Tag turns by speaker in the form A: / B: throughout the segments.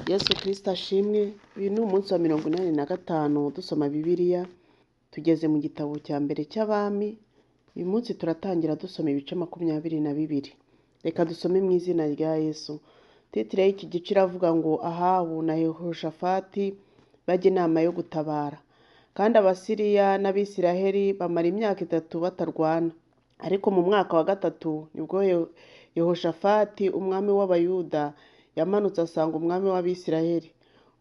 A: Yesu Kristo ashimwe. Uyu ni umunsi wa 85 dusoma Bibiliya, tugeze mu gitabo cya mbere cy'Abami. Uyu munsi turatangira dusoma ibice 22. Reka dusome mu izina rya Yesu. Titire y'iki gice iravuga ngo Ahabu na Yehoshafati bajya inama yo gutabara. Kandi Abasiriya n'Abisiraheli bamara imyaka 3 batarwana. Ariko mu mwaka wa 3 nibwo Yehoshafati umwami w'Abayuda yamanutse asanga umwami w'Abisiraheli.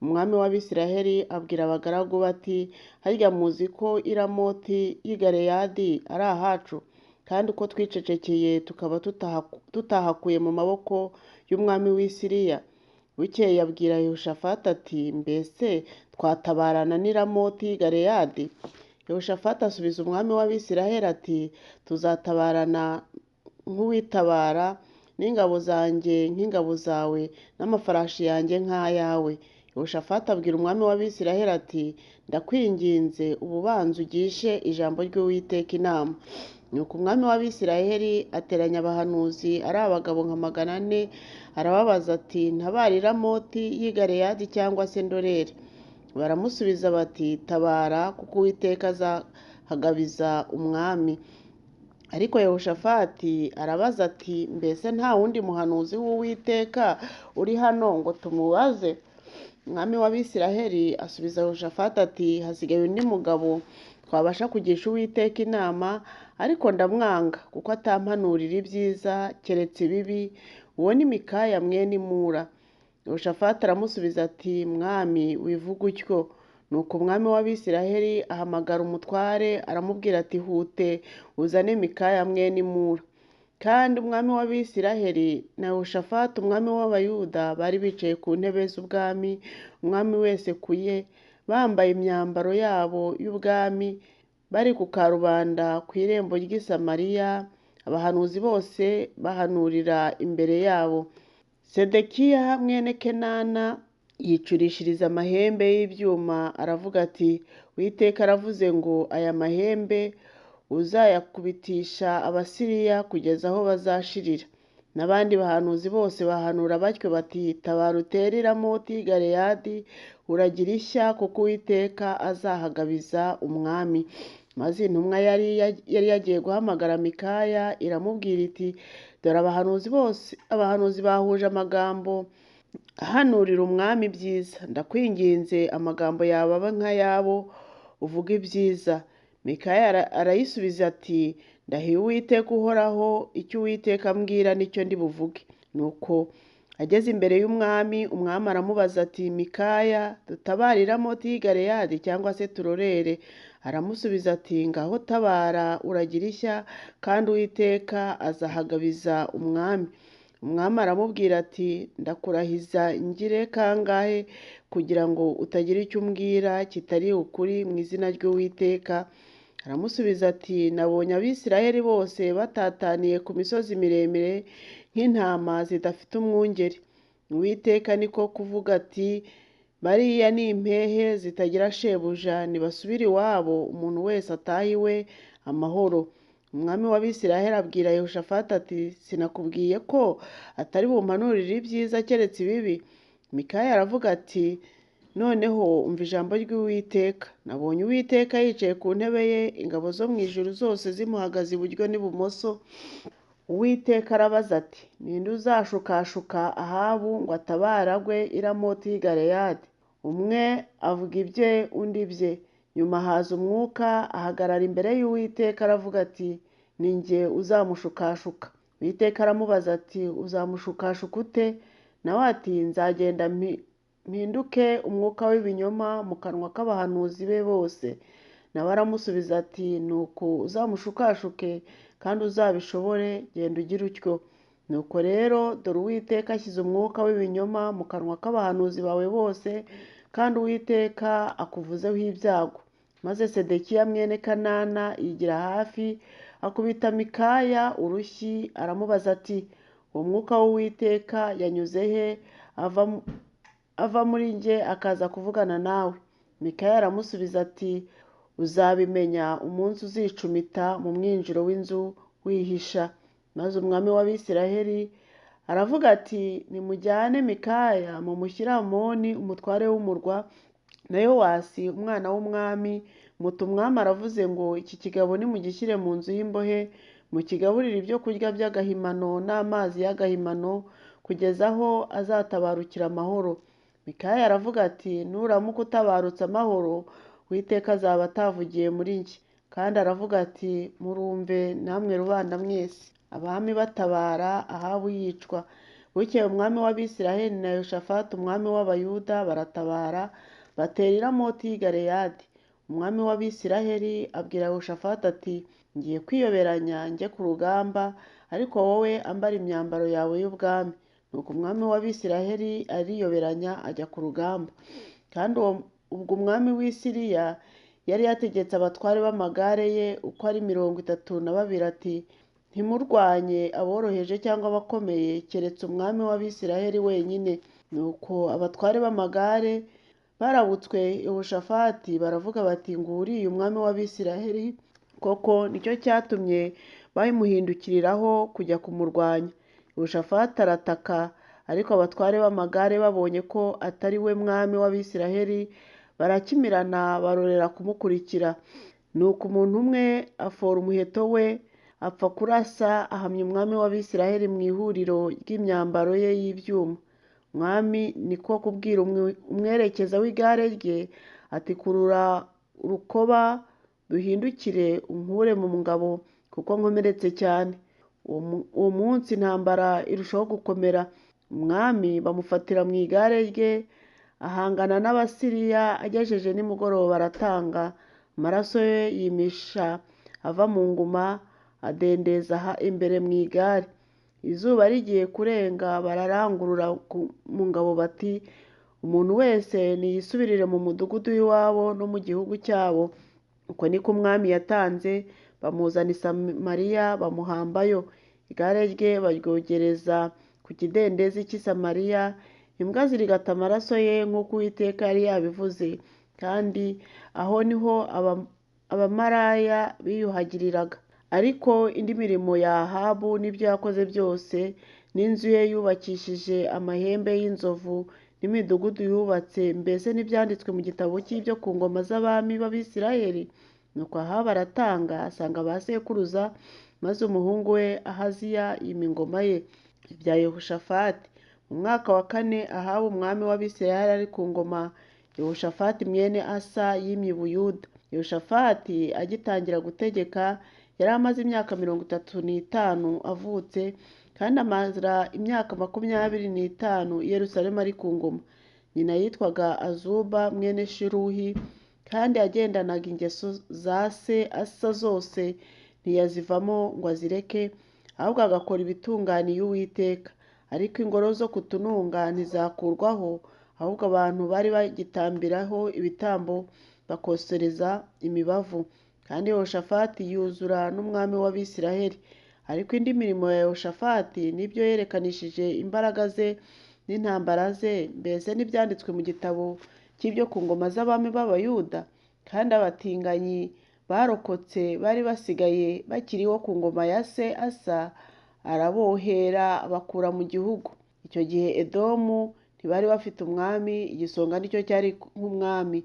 A: Umwami w'Abisiraheli abwira abagaragu bati: harya muzi ko i Ramoti y'i Galeyadi ari ahacu, kandi ko twicecekeye tukaba tutahakuye mu maboko y'umwami w'i Siriya? Bukeye abwira Yehoshafati ati: mbese twatabarana n'i Ramoti y'i Galeyadi? Yehoshafati asubiza umwami w'Abisiraheli ati: tuzatabarana nk'uwitabara, n'ingabo zanjye nk'ingabo zawe, n'amafarashi yanjye nk'ayawe. Yehoshafati abwira umwami w'Abisiraheli ati: ndakwinginze ububanza ugishe ijambo ry'Uwiteka inama. Nuko umwami w'Abisiraheli ateranya abahanuzi ari abagabo nka 400, arababaza ati: ntabare i Ramoti y'i Galeyadi cyangwa se ndorere? Baramusubiza bati: tabara, kuko Uwiteka azahagabiza umwami. Ariko Yehoshafati arabaza ati: mbese nta wundi muhanuzi w'Uwiteka uri hano ngo tumubaze? Umwami w'Abisiraheli asubiza Yehoshafati ati: hasigaye undi mugabo twabasha kugisha Uwiteka inama, ariko ndamwanga kuko atampanurira ibyiza keretse ibibi. Uwo ni Mikaya mwene Imura. Yehoshafati aramusubiza ati: mwami, wivuga utyo. Nuko umwami w'Abisiraheli ahamagara umutware aramubwira ati: hute uzane Mikaya mwene Imura. Kandi umwami w'Abisiraheli na Yehoshafati umwami w'Abayuda bari bicaye ku ntebe z'ubwami, umwami wese ku ye, bambaye imyambaro yabo y'ubwami, bari ku karubanda ku irembo ry'i Samariya. Abahanuzi bose bahanurira imbere yabo. Sedekiya mwene Kenana yicurishiriza amahembe y'ibyuma, aravuga ati: Uwiteka aravuze ngo aya mahembe uzayakubitisha Abasiriya kugeza aho bazashirira. N'abandi bahanuzi bose bahanura batyo bati: tabara utere i Ramoti y'i Galeyadi, uragira ishya, kuko Uwiteka azahagabiza umwami. Maze intumwa yari yagiye guhamagara Mikaya iramubwira iti: dore abahanuzi bose, abahanuzi bahuje amagambo ahanurira umwami ibyiza. Ndakwinginze amagambo yawe abe nk'ayabo, uvuge ibyiza. Mikaya arayisubiza ati: ndahiye Uwiteka uhoraho, icyo Uwiteka ambwira nicyo ndi buvuge. Nuko ageze imbere y'umwami, umwami aramubaza ati: Mikaya, dutabare i Ramoti y'i Galeyadi cyangwa se turorere? Aramusubiza ati: ngaho tabara, uragira ishya, kandi Uwiteka azahagabiza umwami. Umwami aramubwira ati: ndakurahiza ngire kangahe kugira ngo utagira icyo umbwira kitari ukuri mu izina ry'Uwiteka? Aramusubiza ati: nabonye Abisiraheli bose batataniye ku misozi miremire nk'intama zidafite umwungeri. Uwiteka niko kuvuga ati: bariya ni impehe zitagira shebuja, nibasubire iwabo, umuntu wese atahe iwe amahoro. Umwami w'Abisiraheli abwira Yehoshafati ati: sinakubwiye ko atari bumpanurire ibyiza keretse ibibi? Mikaya aravuga ati: noneho umva ijambo ry'Uwiteka. Nabonye Uwiteka yicaye ku ntebe ye, ingabo zo mu ijuru zose zimuhagaze iburyo n'ibumoso. Uwiteka arabaza ati: ninde uzashukashuka Ahabu ngo atabare agwe i Ramoti y'i Galeyadi? Umwe avuga ibye, undi ibye. Nyuma haza umwuka ahagarara imbere y'Uwiteka aravuga ati: ni njye uzamushukashuka. Uwiteka aramubaza ati: uzamushukashuka ute? Nawe ati: nzagenda mpinduke umwuka w'ibinyoma mu kanwa k'abahanuzi be bose. Nawe aramusubiza ati: nuko uzamushukashuke kandi uzabishobore, genda ugire utyo. Nuko rero dore Uwiteka ashyize umwuka w'ibinyoma mu kanwa k'abahanuzi bawe bose, kandi Uwiteka akuvuzeho ibyago. Maze Sedekiya mwene Kanana yigira hafi, akubita Mikaya urushyi, aramubaza ati: uwo mwuka w'Uwiteka yanyuze he ava muri njye akaza kuvugana nawe? Mikaya aramusubiza ati: uzabimenya umunsi uzicumita mu mwinjiro w'inzu wihisha. Maze umwami w'Abisiraheli Aravuga ati nimujyane Mikaya mumushyire Amoni umutware w'umurwa na Yowasi umwana w'umwami, muti umwami aravuze ngo iki kigabo nimugishyire mu nzu y'imbohe, mukigaburire ibyo kurya by'agahimano n'amazi y'agahimano, kugeza aho azatabarukira amahoro. Mikaya aravuga ati nuramuka utabarutse amahoro, Uwiteka azaba atavugiye muri njye. Kandi aravuga ati murumve namwe rubanda mwese. Abami batabara, Ahabu yicwa. Bukeye umwami w'Abisirayeli na Yehoshafati umwami w'Abayuda baratabara, batera i Ramoti y'i Galeyadi. Umwami w'Abisirayeli abwira Yehoshafati ati ngiye kwiyoberanya njye ku rugamba, ariko wowe ambara imyambaro yawe y'ubwami. Nuko umwami w'Abisirayeli ariyoberanya ajya ku rugamba. Kandi ubwo umwami w'i Siriya yari yategetse abatware b'amagare ye uko ari 32 ati ntimurwanye aboroheje cyangwa abakomeye, keretse umwami w'Abisirayeli wenyine. Nuko abatware b'amagare barabutswe Yehoshafati baravuga bati nguriye umwami w'Abisirayeli koko nicyo cyatumye bamuhindukiriraho kujya kumurwanya. Yehoshafati arataka, ariko abatware b'amagare babonye ko atari we mwami w'Abisirayeli barakimirana barorera kumukurikira. Nuko umuntu umwe afora umuheto we apfa kurasa ahamya umwami w'Abisirayeli mu ihuriro ry'imyambaro ye y'ibyuma. Umwami niko kubwira umwerekeza w'igare rye ati kurura urukoba duhindukire unkure mu ngabo kuko nkomeretse cyane. Uwo munsi intambara irushaho gukomera. Umwami bamufatira mu igare rye ahangana n'Abasiriya, agejeje nimugoroba aratanga, amaraso ye yimisha ava mu nguma adendeza imbere mu igare. Izuba rigiye kurenga bararangurura mu ngabo bati umuntu wese niyisubirire mu mudugudu w'iwabo no mu gihugu cyabo. Uko niko umwami yatanze, bamuzana i Samariya bamuhambayo. Igare rye baryogereza ku kidendezi cy'i Samariya, imbwa zirigata amaraso ye nk'uko Uwiteka yari yabivuze. Kandi aho niho abamaraya biyuhagiriraga. Ariko indi mirimo ya Ahabu n'ibyo yakoze byose, n'inzu ye yubakishije amahembe y'inzovu, n'imidugudu yubatse, mbese n'ibyanditswe mu gitabo cy'ibyo ku ngoma z'abami b'Abisirayeli. Nuko Ahabu aratanga asanga ba sekuruza, maze umuhungu we Ahaziya yima ingoma ye. Ibya Yehoshafati. Mu mwaka wa 4 Ahabu umwami w'Abisirayeli ari ku ngoma, Yehoshafati mwene Asa yimye i Buyuda. Yehoshafati agitangira gutegeka yari amaze imyaka 35 avutse, kandi amara imyaka 25 i Yerusalemu ari ku ngoma. Nyina yitwaga Azuba mwene Shiruhi, kandi yagendanaga ingeso za se Asa zose, ntiyazivamo ngo azireke, ahubwo agakora ibitunganiye Uwiteka. Ariko ingoro zo kutununga ntizakurwaho, ahubwo abantu bari bagitambiraho ibitambo bakosereza imibavu. Kandi Yehoshafati yuzura n'umwami w'Abisirayeli. Ariko indi mirimo ya Yehoshafati n'ibyo yerekanishije imbaraga ze n'intambara ze, mbese n'ibyanditswe mu gitabo cy'ibyo ku ngoma z'abami b'Abayuda. Kandi abatinganyi barokotse bari basigaye bakiriho ku ngoma ya se Asa, arabohera abakura mu gihugu. Icyo gihe Edomu ntibari bafite umwami, igisonga nicyo cyari nk'umwami.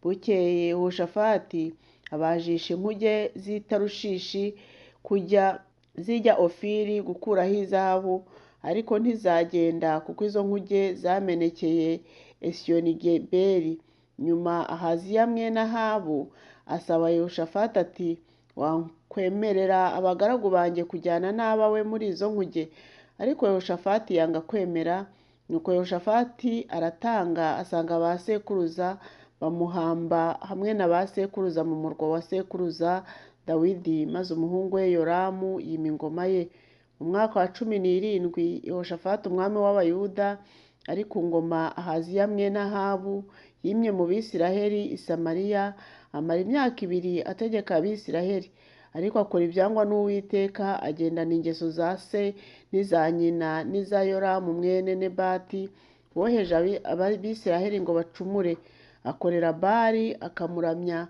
A: Bukeye Yehoshafati abajisha inkuge z'i Tarushishi kujya zijya Ofiri gukuraho izahabu, ariko ntizagenda kuko izo nkuge zamenekeye Esiyonigeberi. Nyuma Ahaziya mwene Ahabu asaba Yehoshafati ati wakwemerera abagaragu banjye kujyana n'abawe muri izo nkuge? Ariko Yehoshafati yanga kwemera. Nuko Yehoshafati aratanga asanga ba sekuruza, bamuhamba hamwe na ba sekuruza mu murwa wa sekuruza Dawidi, maze umuhungu we Yoramu yima ingoma ye. Mu mwaka wa 17 Yehoshafati umwami w'Abayuda ari ku ngoma, Ahaziya mwene Ahabu yimye mu Bisirayeli i Samariya, amara imyaka 2 ategeka Abisirayeli. Ariko akora ibyangwa n'Uwiteka, agendana ingeso za se n'iza nyina n'iza Yoramu mwene Nebati woheje Abisirayeli ngo bacumure. Akorera Bali akamuramya,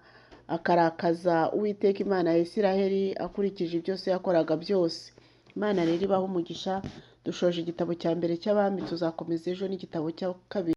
A: akarakaza Uwiteka Imana ya Isirayeli akurikije ibyo se yakoraga byose. Imana rero ibahe umugisha. Dushoje igitabo cya mbere cy'Abami, tuzakomeza ejo n'igitabo cya kabiri.